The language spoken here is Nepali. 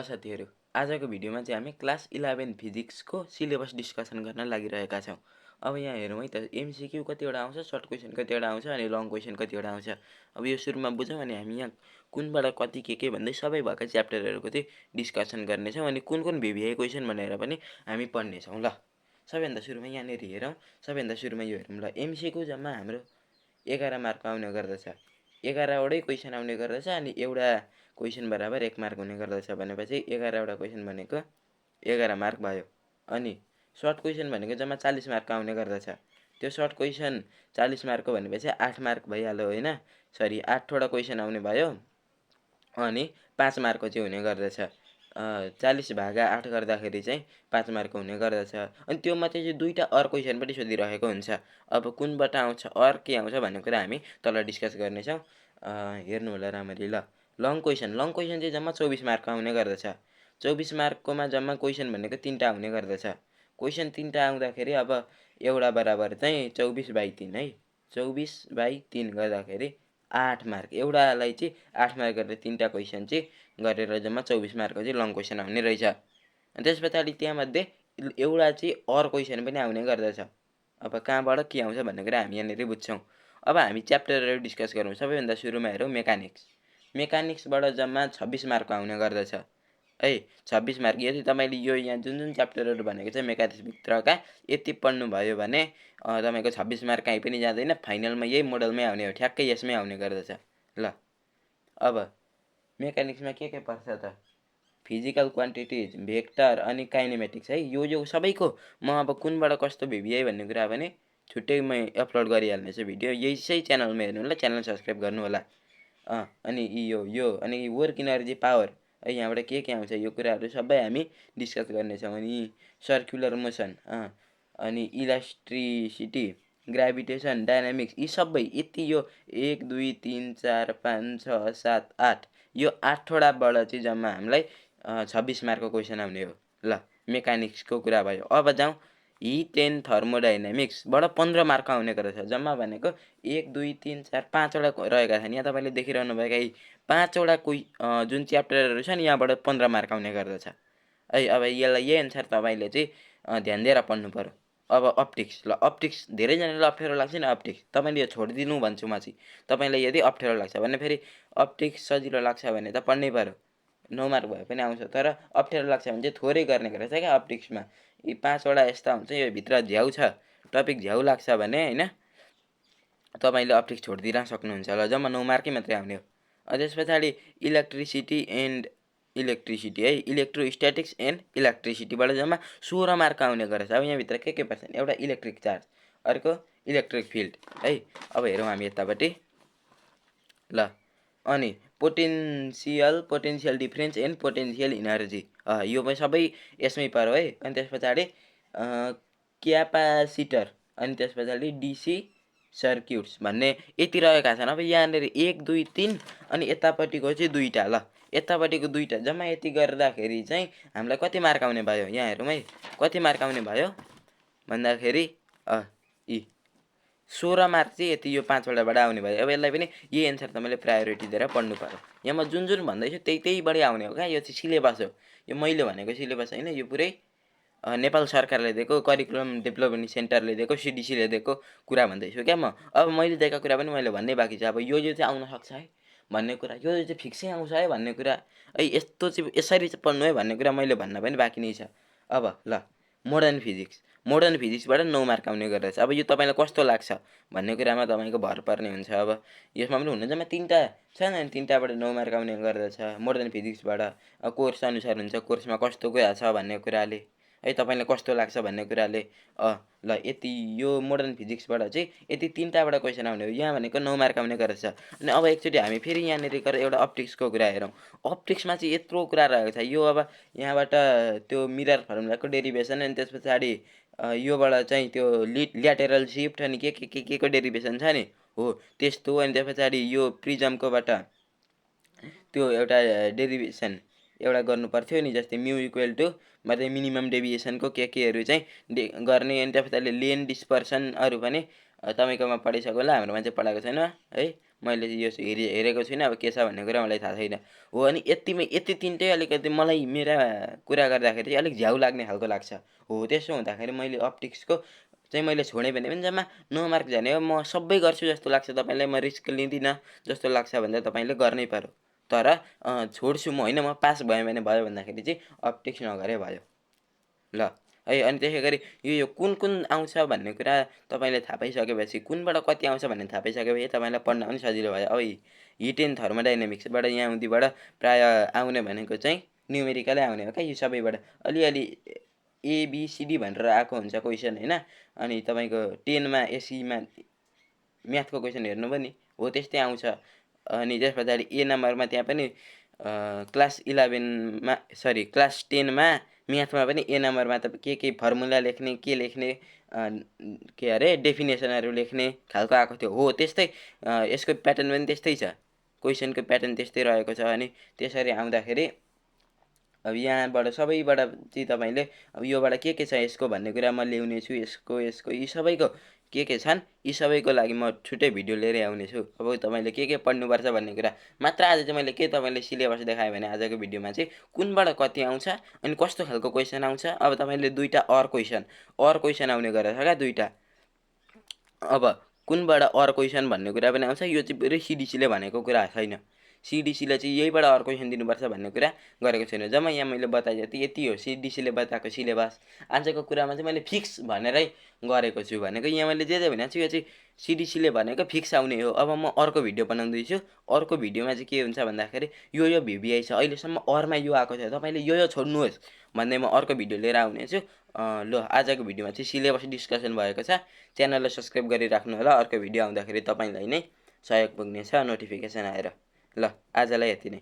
ल साथीहरू, आजको भिडियोमा चाहिँ हामी क्लास 11 फिजिक्सको सिलेबस डिस्कसन गर्न लागिरहेका छौँ। अब यहाँ हेरौँ है त, एमसिक्यू कतिवटा आउँछ, सर्ट क्वेसन कतिवटा आउँछ अनि लङ क्वेसन कतिवटा आउँछ। अब यो सुरुमा बुझौँ अनि हामी यहाँ कुनबाट कति के भन्दै सबै भएका च्याप्टरहरूको चाहिँ डिस्कसन गर्नेछौँ अनि कुन कुन भिभिआई क्वेसन भनेर पनि हामी पढ्नेछौँ। ल सबैभन्दा सुरुमा यहाँनिर हेरौँ, सबैभन्दा सुरुमा यो हेरौँ। ल एमसिक्यू जम्मा हाम्रो 11 मार्कको आउने गर्दछ। 11वटै क्वेसन आउने गर्दछ अनि एउटा क्वेसन बराबर 1 मार्क हुने गर्दछ भनेपछि 11वटा क्वेसन भनेको 11 मार्क भयो। अनि सर्ट क्वेसन भनेको जम्मा 40 मार्कको आउने गर्दछ। त्यो सर्ट क्वेसन 40 मार्कको भनेपछि 8 मार्क भइहाल्यो होइन, सरी 8वटा क्वेसन आउने भयो अनि 5 मार्कको चाहिँ हुने गर्दछ। 40 भागा 8 गर्दाखेरि चाहिँ 5 मार्कको हुने गर्दछ। अनि त्यो मात्रै चाहिँ दुईवटा अर क्वेसन पनि सोधिरहेको हुन्छ। अब कुनबाट आउँछ अर के आउँछ भन्ने कुरा हामी तल डिस्कस गर्नेछौँ। हेर्नु होला राम्ररी। ल लङ क्वेसन चाहिँ जम्मा 24 मार्कको आउने गर्दछ। 24 मार्ककोमा जम्मा क्वेसन भनेको 3टा हुने गर्दछ। क्वेसन 3टा आउँदाखेरि अब एउटा बराबर चाहिँ 24/3 है, 24/3 गर्दाखेरि 8 मार्क। एउटालाई चाहिँ 8 मार्क गरेर 3टा क्वेसन चाहिँ गरेर जम्मा 24 मार्कको चाहिँ लङ क्वेसन आउने रहेछ। अनि त्यस पछाडि त्यहाँमध्ये एउटा चाहिँ अर क्वेसन पनि आउने गर्दछ। अब कहाँबाट के आउँछ भन्ने कुरा हामी यहाँनिर बुझ्छौँ। अब हामी च्याप्टरहरू डिस्कस गरौँ। सबैभन्दा सुरुमा हेरौँ मेकानिक्स। मेकानिक्सबाट जम्मा 26 मार्कको आउने गर्दछ है। 26 मार्क। यदि तपाईँले यो यहाँ जुन जुन भनेको छ मेकानिक्सभित्रका यति पढ्नुभयो भने तपाईँको 26 मार्क कहीँ पनि जाँदैन, फाइनलमा यही मोडलमै आउने हो, ठ्याक्कै यसमै आउने गर्दछ। ल अब मेकानिक्समा के पर्छ त, फिजिकल क्वान्टिटिज, भेक्टर अनि काइनेमेटिक्स है। यो सबैको म अब कुनबाट कस्तो भिभिआई भन्ने कुरा पनि छुट्टै मै अपलोड गरिहाल्नेछु भिडियो, यसै च्यानलमा हेर्नु होला, च्यानल सब्सक्राइब गर्नु होला। अनि यो अनि वर्क इनर्जी पावर है, यहाँबाट के आउँछ यो कुराहरू सबै हामी डिस्कस गर्नेछौँ। अनि सर्कुलर मोसन अनि इलास्ट्रिसिटी, ग्राभिटेसन, डाइनामिक्स, यी सबै यति यो 1 2 3 4 5 6 7 8 यो 8वटाबाट चाहिँ जम्मा हामीलाई 26 मार्कको क्वेसन आउने हो। ल मेकानिक्सको कुरा भयो। अब जाउँ हिट एन्ड थर्मोडाइनामिक्सबाट 15 मार्क आउने गर्दछ। जम्मा भनेको 1 2 3 4 5वटा रहेका छन्। यहाँ तपाईँले देखिरहनु भएका यी 5वटा जुन च्याप्टरहरू छन् यहाँबाट 15 मार्क आउने गर्दछ है। अब यसलाई यही अनुसार तपाईँले चाहिँ ध्यान दिएर पढ्नु पर्यो। अब अप्टिक्स। ल अप्टिक्स धेरैजनालाई अप्ठ्यारो लाग्छ नि अप्टिक्स, तपाईँले यो छोडिदिनु भन्छु म चाहिँ। तपाईँलाई यदि अप्ठ्यारो लाग्छ भने फेरि अप्टिक्स सजिलो लाग्छ भने त पढ्नै पर्यो, 9 मार्क भए पनि आउँछ। तर अप्ठ्यारो लाग्छ भने चाहिँ थोरै गर्ने रहेछ क्या अप्टिक्समा। यी 5वटा यस्ता हुन्छ, यो भित्र झ्याउ छ, टपिक झ्याउ लाग्छ भने होइन तपाईँले अप्टिक्स छोडिदिन सक्नुहुन्छ। ल जम्मा 9 मार्कै मात्रै आउने हो। त्यस पछाडि इलेक्ट्रिसिटी है, इलेक्ट्रोस्ट्याटिक्स एन्ड इलेक्ट्रिसिटीबाट जम्मा 16 मार्क आउने गर्छ। अब यहाँभित्र के पर्छन्, एउटा इलेक्ट्रिक चार्ज, अर्को इलेक्ट्रिक फिल्ड है। अब हेरौँ हामी यतापट्टि। ल अनि potential difference and potential energy, यो पनि सबै यसमै पर्यो है। अनि त्यस पछाडि क्यापासिटर अनि त्यस पछाडि डिसी सर्क्युट्स भन्ने यति रहेका छन्। अब यहाँनिर 1 2 3 अनि यतापट्टिको चाहिँ 2टा। ल यतापट्टिको 2टा जम्मा यति गर्दाखेरि चाहिँ हामीलाई कति मार्क आउने भयो, यहाँ हेरौँ है, कति मार्क आउने भयो भन्दाखेरि यी 16 मार्क चाहिँ यति यो 5वटाबाट आउने भयो। अब यसलाई पनि यही अनुसार तपाईँले प्रायोरिटी दिएर पढ्नु पर्यो। यहाँ म जुन भन्दैछु त्यहीबाटै आउने हो क्या, यो चाहिँ सिलेबस हो। यो मैले भनेको सिलेबस होइन, यो पुरै नेपाल सरकारले दिएको, करिकुलम डेभलपमेन्ट सेन्टरले दिएको, सिडिसीले दिएको कुरा भन्दैछु क्या म। अब मैले दिएको कुरा पनि मैले भन्नै बाँकी छ। अब यो चाहिँ आउन सक्छ है भन्ने कुरा, यो चाहिँ फिक्सै आउँछ है भन्ने कुरा है, यस्तो चाहिँ यसरी चाहिँ पढ्नु है भन्ने कुरा मैले भन्न पनि बाँकी नै छ। अब ल मोडर्न फिजिक्सबाट 9 मार्क आउने गर्दछ। अब यो तपाईँलाई कस्तो लाग्छ भन्ने कुरामा तपाईँको भर पर्ने हुन्छ। अब यसमा पनि हुन जम्मा 3टा छन् अनि 3टाबाट 9 मार्क आउने गर्दछ मोडर्न फिजिक्सबाट। कोर्स अनुसार हुन्छ, कोर्समा कस्तो कुरा छ भन्ने कुराले है, तपाईँलाई कस्तो लाग्छ भन्ने कुराले। ल यति यो मोडर्न फिजिक्सबाट चाहिँ यति 3टाबाट क्वेसन आउने हो। यहाँ भनेको 9 मार्क आउने गर्दछ। अनि अब एकचोटि हामी फेरि यहाँनिर गएर एउटा अप्टिक्सको कुरा हेरौँ। अप्टिक्समा चाहिँ यत्रो कुरा रहेको छ। यो अब यहाँबाट त्यो मिरर फर्मुलाको डेरिभेसन अनि त्यस पछाडि योबाट चाहिँ त्यो ल्याटेरल सिफ्ट अनि के को डेरिभेसन छ नि हो त्यस्तो। अनि त्यस पछाडि यो प्रिजमकोबाट त्यो एउटा डेरिभेसन एउटा गर्नु पर्थ्यो नि, जस्तै म्यू इक्वल टु मतलब मिनिमम डेभिएसनको केहरू चाहिँ गर्ने। अनि त्यस पछाडि लेन डिस्पर्सनहरू पनि तपाईँकोमा पढिसक्यो होला, हाम्रोमा चाहिँ पढाएको छैन है। मैले यो हेरेको छुइनँ, अब के छ भन्ने कुरा मलाई थाहा छैन। हो अनि यतिमै यति तिनटै अलिकति मलाई मेरा कुरा गर्दाखेरि चाहिँ अलिक झ्याउ लाग्ने खालको लाग्छ। हो त्यसो हुँदाखेरि मैले अप्टिक्सको चाहिँ मैले छोडेँ भने पनि जम्मा 9 मार्क जाने हो। म सबै गर्छु जस्तो लाग्छ तपाईँलाई, म रिस्क लिँदिनँ जस्तो लाग्छ भने त तपाईँले गर्नै पर्यो। तर छोड्छु म होइन, म पास भएँ भने भयो भन्दाखेरि चाहिँ अप्टिक्स नगरे भयो। ल है अनि त्यसै गरी यो कुन कुन आउँछ भन्ने कुरा तपाईँले थाहा पाइसकेपछि, कुनबाट कति आउँछ भन्ने थाहा पाइसकेपछि तपाईँलाई पढ्न पनि सजिलो भयो। अब हिट एन्ड थर्मोडाइनामिक्सबाट यहाँ उतिबाट प्रायः आउने भनेको चाहिँ न्युमेरिकलै आउने हो क्या यो सबैबाट। अलिअलि एबिसिडी भनेर आएको हुन्छ क्वेसन होइन। अनि तपाईँको 10मा एसईमा म्याथको क्वेसन हेर्नु पनि हो त्यस्तै आउँछ। अनि त्यस पछाडि ए नम्बरमा त्यहाँ पनि क्लास 11मा क्लास 10मा म्याथमा पनि ए नम्बरमा त के फर्मुला लेख्ने के लेख्ने के अरे डेफिनेसनहरू लेख्ने खालको आएको थियो। हो त्यस्तै यसको प्याटर्न पनि त्यस्तै छ, क्वेसनको प्याटर्न त्यस्तै रहेको छ। अनि त्यसरी आउँदाखेरि अब यहाँबाट सबैबाट चाहिँ तपाईँले अब योबाट के छ यसको भन्ने कुरा म ल्याउने छु। यसको यी सबैको के छन् यी सबैको लागि म छुट्टै भिडियो लिएरै आउनेछु। अब तपाईँले के पढ्नुपर्छ भन्ने कुरा मात्र आज चाहिँ मैले के तपाईँले सिलेबस देखाएँ भने आजको भिडियोमा चाहिँ कुनबाट कति आउँछ अनि कस्तो खालको क्वेसन आउँछ। अब तपाईँले दुईवटा अर क्वेसन आउने गरेछ क्या दुईवटा। अब कुनबाट अर क्वेसन भन्ने कुरा पनि आउँछ। यो चाहिँ पुरै सिडिसीले भनेको कुरा छैन, सिडिसीले चाहिँ यहीबाट अर क्वेसन दिनुपर्छ भन्ने कुरा गरेको छैन। जम्मा यहाँ मैले बताए जति यति हो सिडिसीले बताएको सिलेबस। आजको कुरामा चाहिँ मैले फिक्स भनेरै गरेको छु, भनेको यहाँ मैले जे भनेको छु यो चाहिँ सिडिसीले भनेको फिक्स आउने हो। अब म अर्को भिडियो बनाउँदैछु, अर्को भिडियोमा चाहिँ के हुन्छ भन्दाखेरि यो भिबिआई छ अहिलेसम्म अरमा यो आएको छ, तपाईँले यो छोड्नुहोस् भन्दै म अर्को भिडियो लिएर आउनेछु। ल आजको भिडियोमा चाहिँ सिलेबस डिस्कसन भएको छ। च्यानललाई सब्सक्राइब गरिराख्नु होला, अर्को भिडियो आउँदाखेरि तपाईँलाई नै सहयोग पुग्नेछ नोटिफिकेसन आएर। ल आजलाई यति नै।